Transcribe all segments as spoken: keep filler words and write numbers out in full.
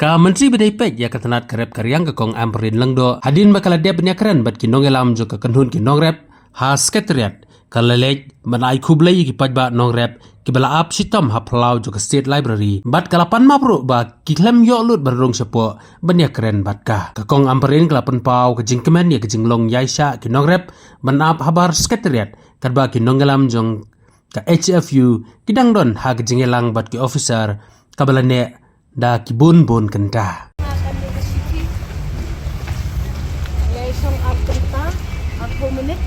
Ka Myntri ba dei peit ïa ka tnat ka rep ka riang ka Kong Ampareen Lyngdoh, hadien ba ka la dep ban ïakren bad ki nongïalam jong ka kynhun ki nongrep ha Secretariat, ka la leit ban ai khublei ïa ki paidbah nongrep kiba la ap shitom ha phyllaw jong ka State Library, bad ka la pan map ruh ba ki khlem ïoh lut ban rung shapoh ban ïakren bad ka. Ka Kong Ampareen ka la pynpaw ka jingkmen ïa ka jinglong ïaishah ki nongrep ban ap habar Secretariat, katba ki nongïalam jong ka H F U ki dang don ha ka jingïalang bad ki officer kaba la neh da ki bun bun kynta. Ngai shong ar kynta, arphew minit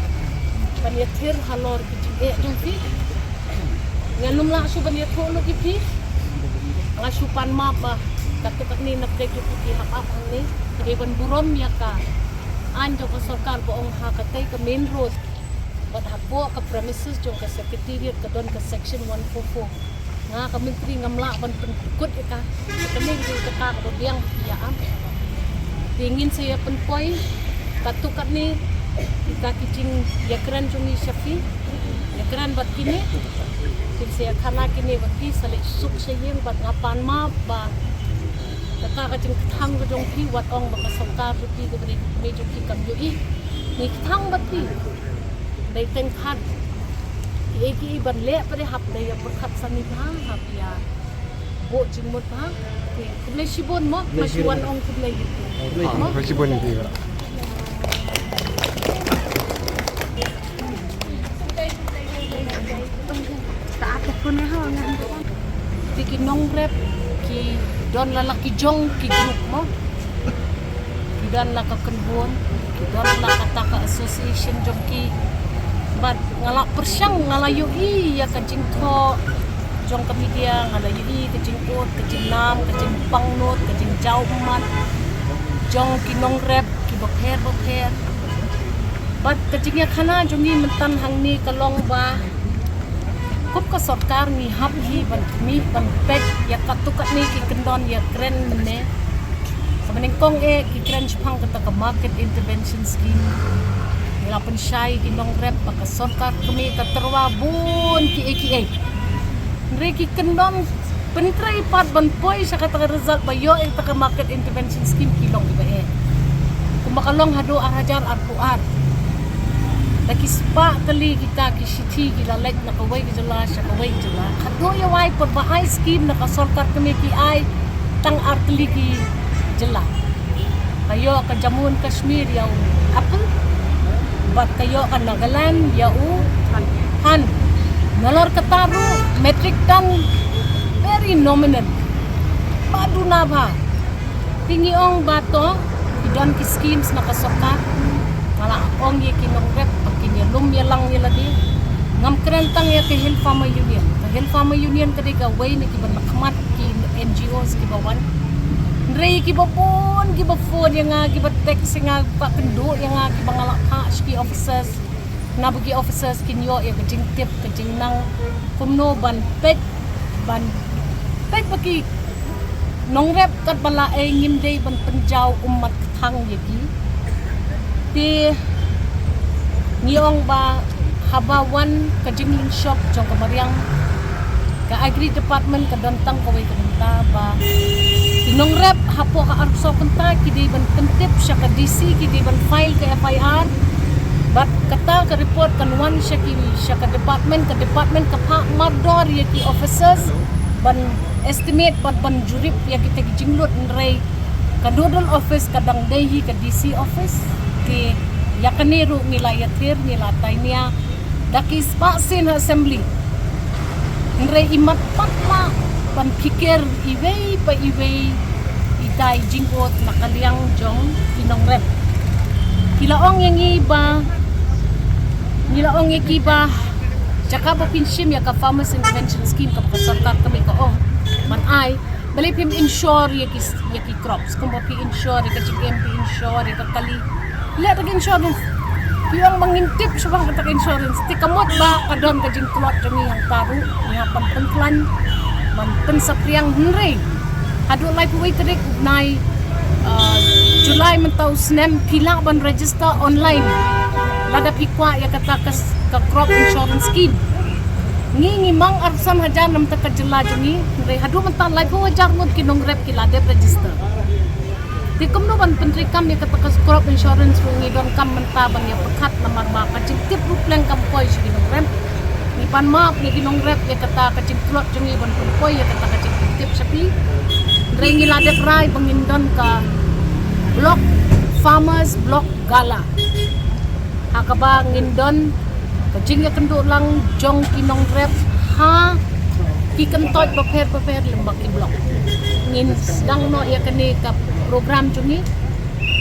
ban ïathir halor ki jingeh jong phi. Ngan ym lah shuh ban ïathuh lut ïa phi. Nga shu pan map ba katto katne na pdeng jong phi ki hap ap hangne. Dei ban burom ïa ka aiñ jong ka sorkar ba ong ha katei ka main road bad hapoh ka premises jong ka Secretariat ka don ka Section one four four. Nga ka Myntri ngam lah ban pynkut ïa ka. Kane ka dei ka kata kaba biang ïa am. Te ngin sa ïa pynpoi katto katne kita ki jingïakren jong ngi sha phi. Ïakren bad kine. Kin sa ïa khana kine bad phi, sa leit suk sha ïing bad nga pan map ba kata ka jingkthang ka jong phi, wat ong ba ka sorkar jong phi kaba dei kmie jong phi kam ïohi. Ngi kthang bad phi. Dei teng khat kiei kiei ban leh pat, hap dei ïa pyrkhat sani bha, hap ïa buh jingmut bha. Te khublei shibun mo, nga shu wan ong khublei ïa phi. Mo? Khublei shibun ïa phi. Te ki nongrep ki don la la ki jong ki group mo. Ki don la ka kynhun, ki don la kata ka association jong ki. Bad nga la pyrshang, nga la ïohi ïa ka jingthoh jong ka media, nga la ïohi ka jingkut, ka jingnam, ka jingpangnud, ka jingjaw ummat jong ki nongrep kiba pher ba pher. Bad ka jingïakhana jong ngi mynta hangne ka long ba kum ka sorkar ngi hap hi ban khmih ban peit ïa katto katne ki kyndon ïakren mynne. Kaba nyngkong eh ki kren shaphang kata ka market intervention scheme. Ngi la pynshai ki nongrep ba ka sorkar kmie ka tyrwa bun kiei kiei. Hynrei ki kyndon pyntrei pat ban poi sha kata ka result ba ïoh ïa kata ka market intervention scheme ki long kiba eh. Kumba ka long haduh ar hajar arphew ar. Da ki spah tylli kita ki shithi ki la leit na kawei ka jylla sha kawei ka jylla. Haduh ïa wai pat ba ai scheme na ka sorkar kmie ki ai tang ar tylli ki jylla. Ka ïoh ka Jammu and Kashmir ïa u apple, bad ka ïoh ka Nagaland ïa u han. Nalor kata ruh metric ton very nominal. Ba duna bha. Te ngi ong ba to ki don ki schemes na ka sorkar. Nga la ong ïa ki nongrep ba kin ïalum ïalang ïa lade. Ngam kren tang ïa ka Hill Farmer Union. Ka Hill Farmer Union ka dei kawei na kiba na khmat ki N G Os kiba wan. Hynrei kiba bun kiba phone ïa nga, kiba text ïa nga, kiba kynduh ïa nga, kiba nga la phah sha ki officers. Naba ki officers kin ïoh ïa ka jingtip ka jingnang kumno ban peit, ban peit ba ki nongrep katba la ei ngim dei ban pynjaw ummat kthang ïa ki. Te ngi ong ba haba wan ka jinglynshop jong ka mariang, ka Agri Department ka don tang kawei ka bynta ba ki nongrep hapoh ka arphew saw kynta ki dei ban pyntip sha ka D C, ki dei ban file ka F I R. Bad kata ka report kan wan sha ki, sha ka department, ka department ka phah mardor ïa ki officers ban estimate bad ban jurip ïa kita ki jinglut. Hynrei ka nodal office ka dang dei hi ka D C office. Te ïa kane ruh ngi la ïathir, ngi la tainia da ki spah sien ha assembly. Hynrei imat pat lah ban pyrkhat iwei pa iwei ita i jingkut na ka liang jong i nongrep. Ki la ong ïa ngi ba, ngi la ong ïa ki ba jaka ba phin shim ïa ka Farmers Intervention Scheme kaba ka sorkar kmie ka ong ban ai, balei phim insure ïa ki, ïa ki crops, kumba phi insure ïa ka jingim, phi insure ïa ka kali. Leh da ka insurance. Phi ong ba ngim tip shaphang kata ka insurance. Te ka mut ba ka don ka jingtlot jong ngi hangta ruh, ngi hap ban pynkhlaiñ, ban pynsaphriang. Hynrei haduh laiphew wei tarik u bnai, uh, July mynta u snem phi lah ban register online lada phi kwah ïa kata ka, ka crop insurance scheme. Ngi ngi mang arphew san hajar namar ka jylla jong ngi, hynrei haduh mynta laiphew hajar ngut ki nongrep ki la dep register. Te kumno ban pyntreikam ïa kata ka crop insurance ruh ngi donkam mynta ban ïa pyrkhat namar ba ka jingtip ruh pleng kam poi sha ki nongrep. Ngi pan map ïa ki nongrep ïa kata ka jingtlot jong ngi ban pynpoi ïa kata ka jingtip sha phi. Hynrei ngi la dep rai ba ngin don ka block, farmers block gala, ha kaba ngin don ka jingïakynduh lang jong ki nongrep ha ki kyntoit bapher bapher lyngba ki block. Ngin sdang noh ïa kane ka program jong ngi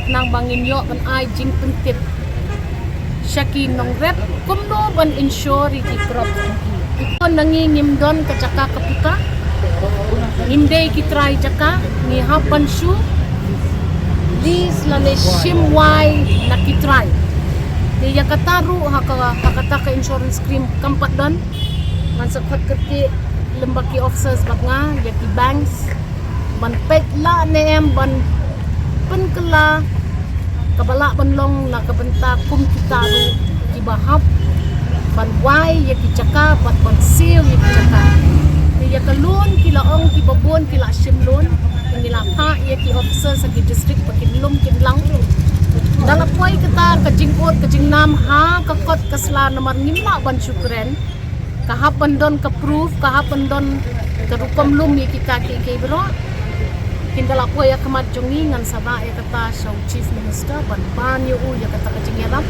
khnang ba ngin ïoh ban ai jingpyntip sha ki nongrep kumno ban insure ïa ki crop jong ki. Te na ngi ngim don ka jaka ka puta, ngim dei ki trai jaka, ngi hap ban shu lease lane shim wai na ki trai. Te ïa kata ruh ha ka, ha kata ka insurance scheme kam pat don. Ngan sa khot kyrkieh lyngba ki officers bad nga ïa ki banks ban peit lah ne em ban pynkylla kaba lah ban long na ka bynta kum kita ruh kiba hap ban wai ïa ki jaka bad ban siew ïa ki jaka. Te ïa ka loan ki la ong kiba bun ki la shim loan. Te ngi la phah ïa ki officers ha ki district ba kin lum kin lang. Da la poi kata ka jingud ka jingnam ha ka kot ka sla namar ngim lah ban shu kren. Ka hap ban don ka proof, ka hap ban don ka rukom lum ïa kita kiei kiei baroh. Hynda la poi ha khmat jong ngi ngan sa bah ïa kata sha u Chief Minister ban pan ïa u ïa kata ka jingïarap.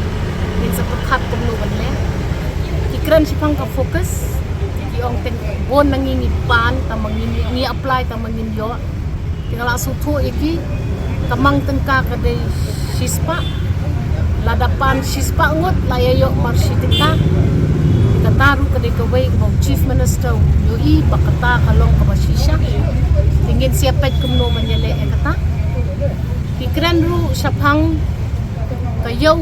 Ngin sa pyrkhat kumno ban leh. Ki kren shaphang ka FOCUS, ki ong teng bun na ngi ngi pan tang ba ngin, ngi apply tang ba ngin ïoh. Te nga la sngewthuh ïa ki, ka mang tyngka ka dei shispah. Lada pan shispah ngut la ïa ïoh mar shi tyngka. Kata ruh ka dei kawei kaba u Chief Minister u ïohi ba kata ka long kaba shisha. Te ngin sa ïa peit kumno ban ïaleh ïa kata. Ki kren ruh shaphang ka ïew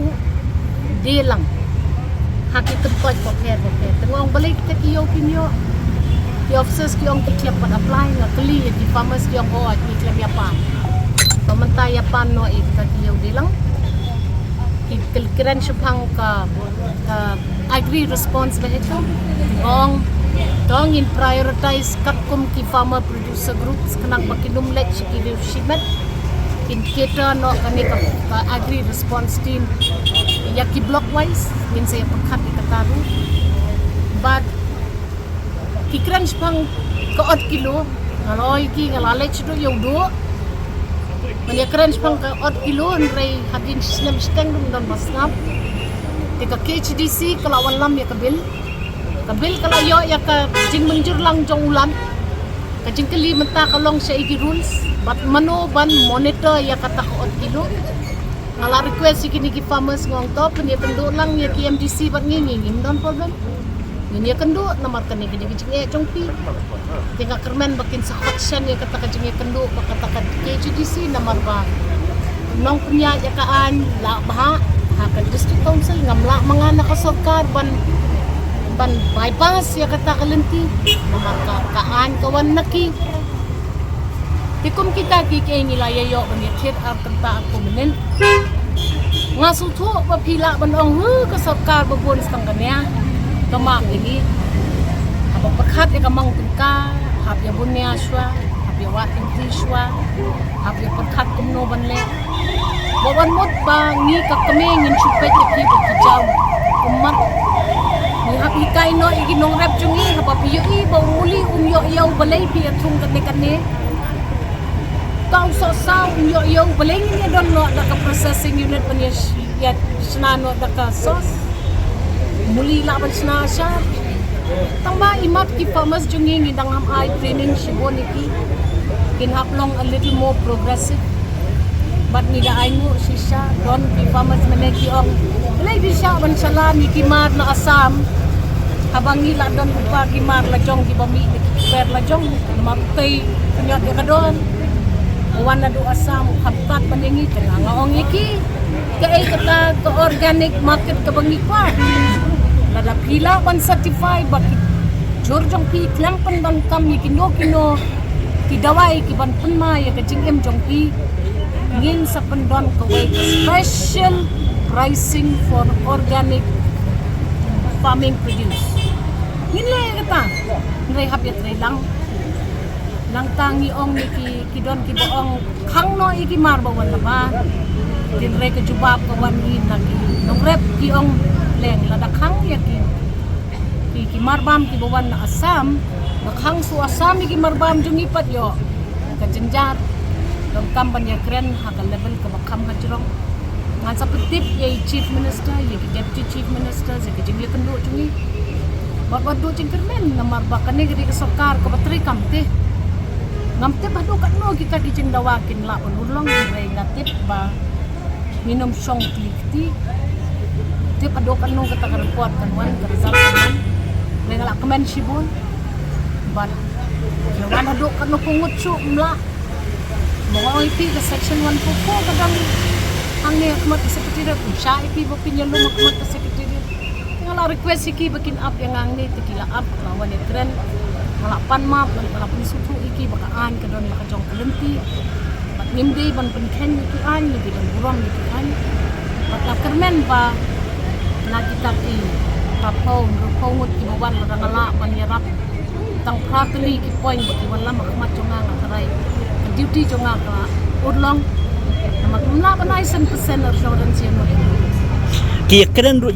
die lang ha ki kyntoit bapher bapher. Te nga ong balei kita ki ïew kim ïoh. Ki officers ki ong ki khlem pat apply, nga kylli ïa ki farmers ki ong oh ngi khlem ïa pan. Ba mynta ïa pan noh ïa kita ki ïew die lang. Ki kren shaphang ka, ka agri response vehicle. Ong to ngin prioritize katkum ki farmer producer groups khnang ba kin ym leit sha ki riew shimet. Kin cater noh kane ka, ka agri response team ïa ki block wise. Ngin sa ïa pyrkhat ïa kata ruh. Bad ki kren shaphang ka ot kilo, nga la ong ïa ki nga la leit shaduh ïa u duh. Ngan ïa kren shaphang ka ot kilo hynrei hadien shi snem shiteng ruh ym don ba sngap. Te ka KHADC ka la wanlam ïa ka bill. Ka bill ka la ïoh ïa ka jingmynjur lang jong u Lat. Ka jingkylli mynta ka long shaei ki rules bad mano ban monitor ïa kata ka ot kilo. Nga la request ïa kine ki farmers nga ong to pynïakynduh lang ïa ki MDC bad ngi, ngi ngim don problem. Ngin ïakynduh namar kane ka dei ka jingeh jong phi. Te nga kyrmen ba kin sa khot shen ïa kata ka jingïakynduh bad kata ka KHADC namar ba nongpynïaid ïa ka aiñ la bha ha ka District Council, ngam lah ma nga na ka sorkar ban, ban bypass ïa kata ka lynti namar ka, ka aiñ ka wan na ki. Te kum kita kiei kiei ngi la ïa ïoh ban ïa thied ar kynta arphew minit. Nga sngewthuh ba phi lah ban ong, huh, ka sorkar ba bun sa tang kane. Ka map ïa ngi. Haba pyrkhat ïa ka mang tyngka, hap ïa bun nia shuwa, hap ïa wad tyngkhuh shuwa, hap ïa pyrkhat kumno ban leh. Ba wan mut ba ngi ka kmie ngin shu peit ïa ki ba ki jaw ummat. Ngi hap hikai noh ïa ki nongrep jong ngi, haba phi ïohi ba u muli um ïoh ïew balei phi ïa thung kane kane. Ka u sohsaw um ïoh ïew balei ngin ïa don noh da ka processing unit ban ïa sh-, ïa shna noh da ka sauce. Muli lah ban shna shar. Tang ba i mat ki farmers jong ngi ngi dang ham ai training shibun ïa ki. Kin hap long a little more progressive. Bad ngi da ai nguh shisha don ki farmers mane ki ong, balei phi shah ban shalan ïa ki mar na Assam. Haba ngi la don kumba ki mar la jong kiba mih na ki kper la jong. Namar u tei pynïot ïa ka don. Wan naduh Assam u kham pat ban ïa ngi, te nga ong ïa ki. Kaei kata ka organic market kaba ngi kwah? Lada phi lah ban certify ba ki jur jong phi khlem pyndonkam ïa kino kino ki dawai ki ban pynma ïa ka jingim jong phi, ngin sa pyndon kawei ka special pricing for organic farming produce. Ngin leh kata. Hynrei hap ïatrei lang. Nangta ngi ong ïa ki, ki don kiba ong khang noh ïa ki mar ba wan na bar. Hynrei ka jubab ka wan hi na ki nongrep, ki ong leng lada khang ïa ki, ki, ki marbam kiba wan na Assam, na khang shuh Assam ïa ki marbam jong ngi pat ïoh ka jynjar. Donkam ban ïakren ha ka level kaba kham hajrong. Ngan sa pyntip ïa i Chief Minister, ïa ki Deputy Chief Minister, ïa ki jingïakynduh jong ngi. Bad wat duh jingkyrmen namar ba kane ka dei ka sorkar kaba trei kam te. Ngam tip haduh katno kita ki jingdawa kin lah ban urlong, hynrei nga tip ba nginym shong kli kti. Tip haduh katno kata ka report kan wan, ka result kan wan. Hynrei nga la kmen shibun. Bad ïa wan haduh katno ka ngut shuh, ym lah. Mo ong ïa phi ka section one four four ka dang hangne ha khmat ka secretariat, ym shah ïa phi ba phin ïalum ha khmat ka secretariat. Nga la request ïa ki ba kin ap ïa nga hangne, te ki la ap, la wan ïakren. Nga la pan map, nga la pynsngewthuh ïa ki ba ka aiñ ka don la ka jong ka lynti. Bad ngim dei ban pynkheiñ ïa ki aiñ, ngi dei ban burom ïa ki aiñ. Bad nga kyrmen ba na kita ki phra phew, hynriew phew ngut kiba wan, lada nga lah ban ïarap tang phra tylli ki point ba ki wallam ha khmat jong nga, nga tharai ka duty jong nga ka urlong. Namar ym lah ban ai san percent assurance ïa ngut. Ki kren ruh